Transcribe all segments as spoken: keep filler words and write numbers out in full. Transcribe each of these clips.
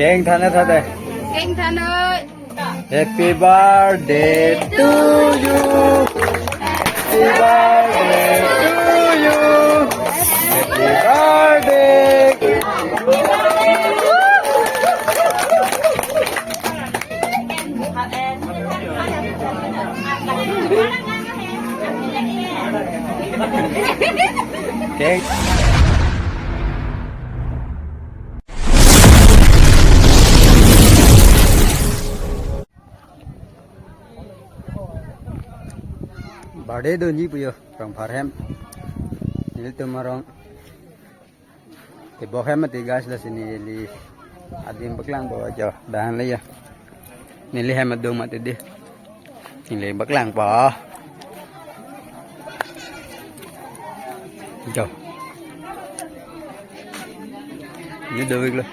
Keng than-et tha dei. Keng than-et. Happy birthday to you. Happy birthday to you. Happy birthday. Keng. Birthday dunji pu jo, Rongphar hem. Nelitum arong. Tebok hem mati guys, lasi neli adim paklang po jo, dahan le jo. Neli hem adung mati dei. Neli paklang po. Jo. Neli do-iklo.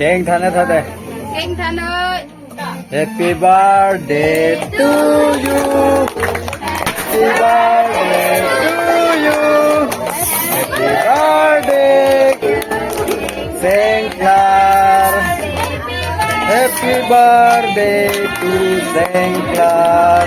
Keng than-et tha dei. Keng than-et. Happy birthday to you. Happy birthday to you. Happy birthday, Sengklar. Happy birthday to Sengklar.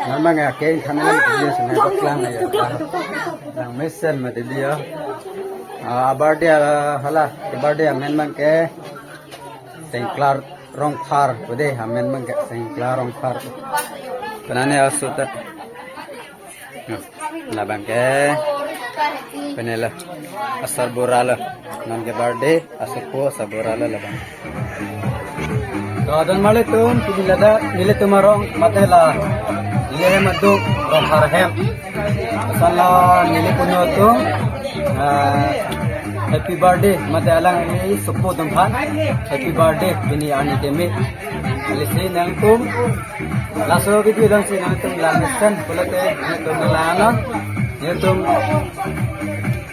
Memang ya, keng than-et, dia sana paklang ya. Nang mesen mati dia. Ah, birthday, ah, hala, birthday amen abang ke Sengklar Rongphar, pu dei, amen abang ke Sengklar Rongphar. Penane asut. Nah, labang ke. Penela. Asar bora lo. Non ke birthday, asar po, asar bora lo labang. To, don malitum, pini ladak, nelitum arong, mate la. Neli hem adung, Rongphar hem. Asal la, neli punyo atum, ah, happy birthday, mate alangli sopo atum aphan. Happy birthday, pini arni keme. Lasi nangtum, laso video along si nangtum lang mesen pulote nangtum lang non. Nangtum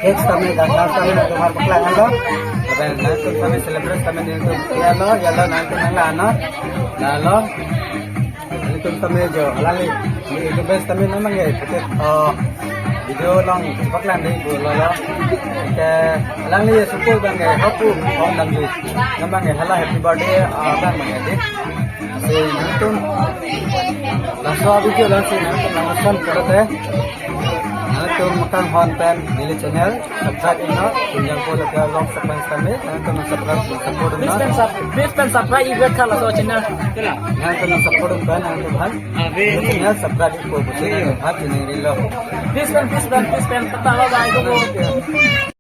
cake tame, dak tame nangtum aphan paklang lo. Lapen nangtum tame celebrate tame nangtum ya lo, ya lo nangtum lang non. La lo. Nangtum tame jo, alangli. Nangtum best tame nang mang ya, pute, oh, video along paklang dei pu lo lo. Ke alangli sopo abang ke hapu ong nang di. Nang mang ya, hala happy birthday, ah, abang mang ya dei. Si nangtum laso video along si nangtum lang mesen pulote nangtum makanghon pen neli channel subscribe iknon, tunjang po laga long sepen kami, nangtum subscribe, support iknon. Please pen sub-, please pen subscribe ik vet khala laso channel. Nangtum support iknon, nangtum aphan. Neli channel subscribe ikpo, pusi nangtum aphan chiningrilo. Please pen, please pen, please pen, tata bye bye, go go.